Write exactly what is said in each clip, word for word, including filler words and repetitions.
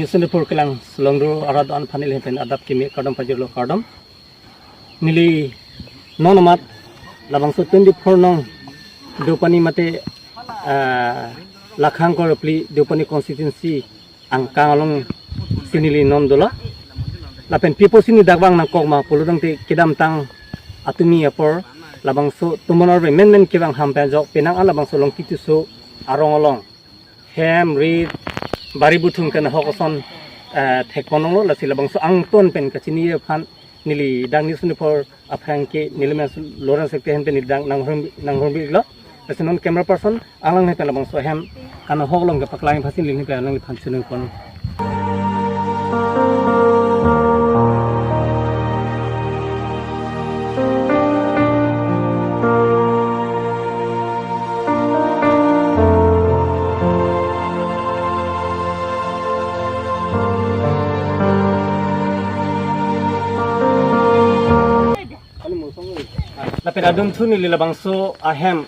Sonepur kelang selongdro arat do-an aphan neli pen adap kimi kardom pajirlo, kardom. Neli non amat labangso twenty-four nong Deopani mate, ah, Lakhang Korapli Deopani constituency angkang alongsi neli non dolo. Lapen pi apotsi neli dak vang nangkok ma pulo tangte kedamtang atumi apor labangso tomon arve menmen kevang ham pen ajok penang an labangso Longki Tisso arong along hem, rit, bari buthung kenahok ason, eh, thekpon longlo. Lasi labangso angton pen kachini aphan neli dak News twenty-four aphrang ke neli men Lawrence Sekthe ahin pen neli dak nanghor-, nanghorbi iklo. Lasi non camera person alangli pen labangso hem kenahok along kepaklang aphansi neli pen alangliphan chiningpon. Lapen adun thu neli labangso ahem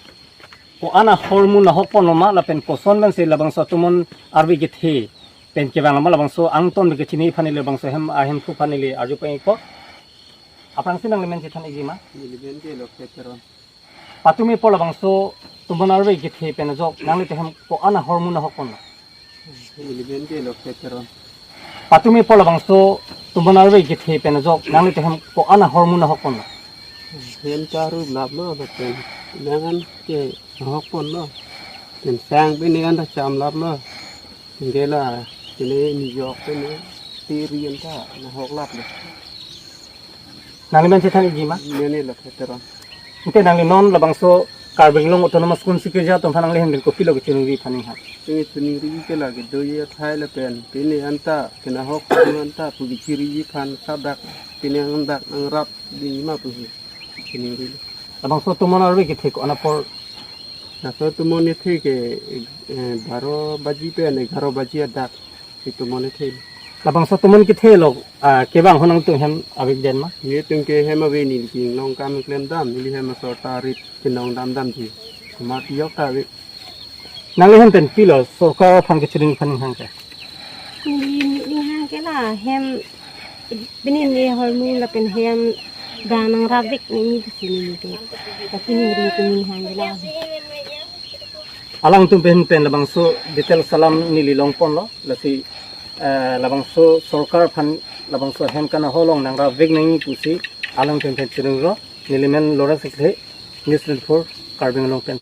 ko-an ahormu nahokpon ma lapen koson pensi labangso tomon arve kethe pen kevang ma labangso angton pen kachini aphan neli labangso hem ahemphu aphan neli arju peng ikpo. Aphrangsi nanglimen chethan ikji ma? Nelimen ke Lokhet Teron. Patumi apor labangso tomon arve kethe pen ajok nanglitum hem ko-an ahormu nahokpon? Nelimen ke Lokhet Teron. Patumi apor labangso tomon arve kethe pen ajok nanglitum hem ko-an ahormu nahokpon? Hem ta rup laplo lapen nangan ke nahokponlo. Pen sang pen nangan ta cham laplo. Gela, kene nijok kene tiri anta nahok laplo. Nanglimen chethan ikji ma? Neli Lokhet Teron. Ante nangli non labangso Karbi Anglong Autonomous Council keja atum aphan nangli ahin pen kopilo kachiningri aphan ning ha? Kene chiningri ke lake do ye thai lapen kene anta kenahok anta pu kachiriji aphan sadak kene angdak nangrap ding ma pu hi chiningri. Labangso tomon arve kethe ko-an apor? Labangso tomon kethe ke, eh, baro baji pen egharo baji adak si tomon kethe. Labangso tomon kethe lo, ah, kevang ho nangtum hem avek den ma? Netum ke hem ave, neli ke inglong kam klem dam, neli hem asor ta rit chenong dam damji. Mat yok ta ave. Nangli ahin pen pilo sorkar aphan kachining aphan ning hang ke? Neli ning hang ke la hem pini ne hormu lapen hem dak nangrap vek nangji pusi neli ke kachiningri, kachining hang ke la. Alangtum pen pen labangso detail alam neli longponlo, lasi, eh, labangso sorkar aphan labangso hem kenahok along nangrap vek nangji pusi alangtum pen chiningri lo. Nelimen Lawrence Sekthe, News twenty-four Karbi Anglong pen.